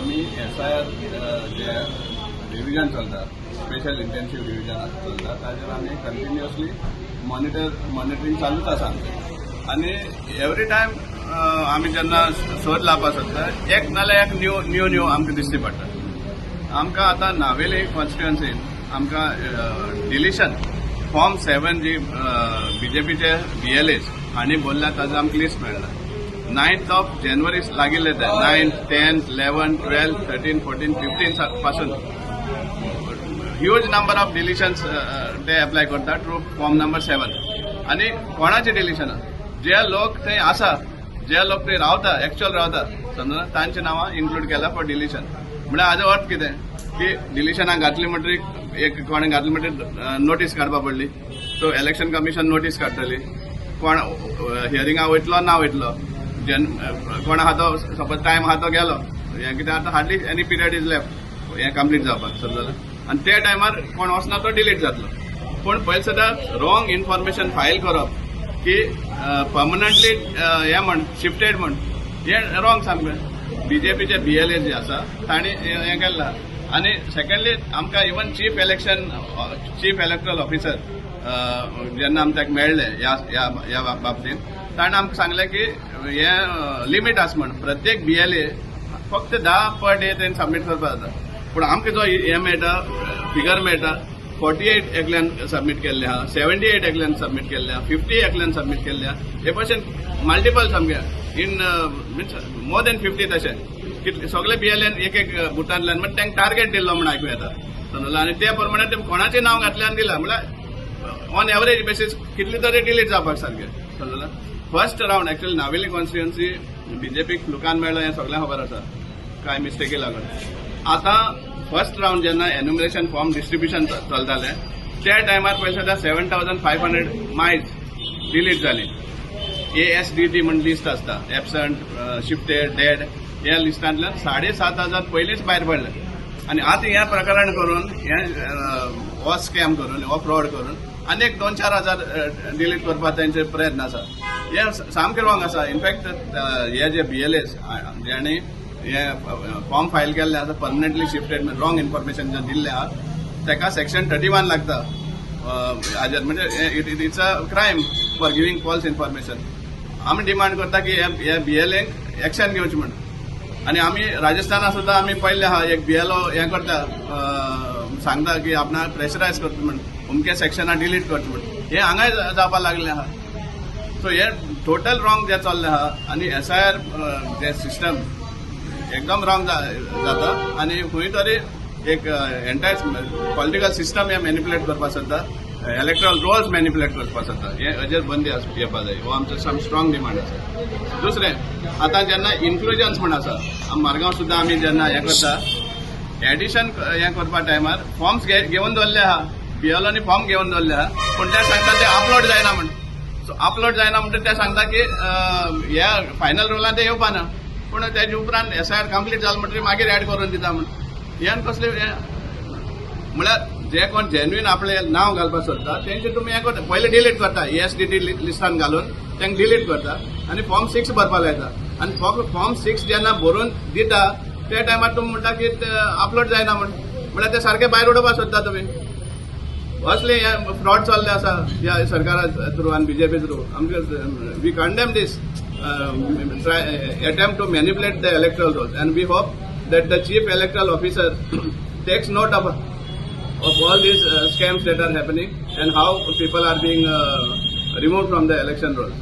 आमी एसआयआर जे रिविजन चलता, special intensive revision चलता, ताजेर आमी कंटिन्युअसली मॉनिटरींग चालूच आसा आमचें. आनी एवरी टायम आमी जेन्ना सोद लावपाक सोदता, एक नाल्यार एक न्यू न्यू न्यू आमकां दिश्टी पडटा. आमकां आतां नावेली कॉन्स्टिट्युएन्सीन आमकां डिलिशन फॉर्म 7 जी बीजेपीचे बीएलएस हांणी भरल्या, ताजो आमकां लिस्ट मेळ्ळा. 9th of January लागिल्ले ते 9, 10, 11, 12, 13, 14, 15 पासून ह्यूज नंबर ऑफ डिलिशन्स ते एप्लाय करता थ्रू फॉर्म नंबर 7. आनी कोणाचे डिलिशन? जे लोक थंय आसा, जे लोक थंय रावता, एक्च्युअल रावता समजा, तांची नांवां इन्क्लूड केला फॉर डिलिशन. म्हळ्यार हाजो अर्थ कितें की डिलिशनाक घातली म्हणटकीर, एक कोणें घातली म्हणटकीर नोटीस काडपा पडली. सो इलेक्शन कमिशन नोटीस काडटली, कोण हियरिंगा वयतलो ना वयतलो. जेन कोण आहा तो सपोज टायम आहा तो गेलो. हें कितें, आतां hardly any period is left हें कंप्लीट जावपाक, समजलें? आनी त्या टायमार कोण वचना तो डिलीट जातलो. पूण पयलीं सदां रॉंग इन्फॉर्मेशन फायल करप की पर्मनंटली हें म्हण, शिफ्टेड म्हण, हें रॉंग सामकें. बीजेपीचे बीएलए जे आसा तांणी हें केल्लां. आनी सेकंडली, आमकां even chief electoral officer जेन्ना आमी ताका मेळ्ळे ह्या ह्या ह्या बाबतींत, ताणें आमकां सांगलें की हें लिमीट आसा म्हण, प्रत्येक बीएलए फक्त 10 पर डे तेणें सबमीट करपाक जाता. पूण आमकां जो हें मेळटा, फिगर मेळटा, 48 एकल्यान सबमीट केल्ले आहा, 78 एकल्यान सबमीट केल्ले आहा, 50 एकल्यान सबमीट केल्ले आहा. हे भशेन मल्टिपल सामके in means more than 50 तशें कितले सगळे बीएलएन एक एक बुथांतल्यान म्हणजे तांकां टार्गेट दिल्लो म्हूण आयकूं येता, समजलें? आनी ते प्रमाणे ते कोणाचें नांव घातलें आनी दिलां, म्हळ्यार ऑन एवरेज बेसीस कितले तरी डिलीट जावपाक सारकें, समजलें? First round actually Navelim constituency बीजेपीक लुकान मेळ्ळो हें सगळ्यांक खबर आसा, कांय मिस्टेकी लागून. आतां फर्स्ट रावंड जेन्ना एन्युमरेशन फॉर्म डिस्ट्रिब्युशन चलतालें, त्या टायमार पयशे जाल्यार 7500 मायज डिलीट जाली. एएसडीटी म्हण लिस्ट आसता, एबसंट, शिफ्टेड, डेड, ह्या लिस्टांतल्यान 7500 पयलींच भायर पडले. आनी आतां हें प्रकरण करून, हें हो स्कॅम करून, हो फ्रॉड करून आनी एक दोन चार हजार डिलीट करपाक तेंचे प्रयत्न आसा. हें सामकें रॉंग आसा. इनफॅक्ट हे जे बीएलएस ज्यांनी हे फॉर्म फायल केल्ले आसा, परमनंटली शिफ्टेड रॉंग इन्फॉर्मेशन जे दिल्लें आहा, ताका सेक्शन 31 लागता हाजेर. म्हणजे it's a crime for giving false information. आमी डिमांड करता की हे बीएलएक एक्शन घेवचें म्हण. आनी आमी राजस्थाना सुद्दां आमी पळयल्लें आहा, एक बीएलओ हें करता, सांगता की आपणाक प्रेशरायज करता म्हण, अमक्या सेक्शना डिलीट करता म्हण. हें हांगाय जावपाक लागलें आहा. सो हे टोटल रॉंग जे चल्लें आहा आनी एसआयआर जे सिस्टम एकदम रॉंग जाता आनी खंय तरी एक एंटायर पॉलिटिकल सिस्टम हे मॅनिपुलेट करपाक सोदता, इलेक्ट्रल रोल्स मॅनिपुलेट करपाक सोदता. हे हाजेर बंदी येवपा जाय, हो आमचो स्ट्रॉंग डिमांड आसा. दुसरें, आतां जेन्ना इन्क्लुजन्स म्हण आसा, मारगांव सुद्दां आमी जेन्ना हें करता, एडिशन हें करपा टायमार फॉर्म्स घेवन दवरले आहा, बीएलओनी फॉर्म घेवन दवरले आहा, पूण ते सांगता ते अपलोड जायना म्हण. सो अपलोड जायना म्हणटा, ते सांगता की ह्या फायनल रोलान ते येवपा ना, पूण तेजे उपरांत एसआयआर कंप्लीट जालें म्हणटकीर मागीर एड करून दिता म्हण. हें कसलें हें? म्हळ्यार जे कोण जेन्युइन आपलें नांव घालपाक सोदता, तेंचे तुमी हें करता, पयलीं डिलीट करता, एएसडीटी लिस्टान घालून तांकां डिलीट करता आनी फॉर्म 6 भरपाक लायता. आनी फॉर्म 6 जेन्ना भरून दिता, त्या टायमार तुमी म्हणटा की अपलोड जायना म्हण. म्हळ्यार ते सारके भायर उडोवपाक सोदता तुमी. असले हे फ्रॉड चल्ले आसा ह्या सरकारा थ्रू आनी बीजेपी थ्रू. आमकां we condemn this attempt to manipulate the electoral rolls and we hope that the chief electoral officer takes note of all these scams that are happening and how people are being removed from the election rolls.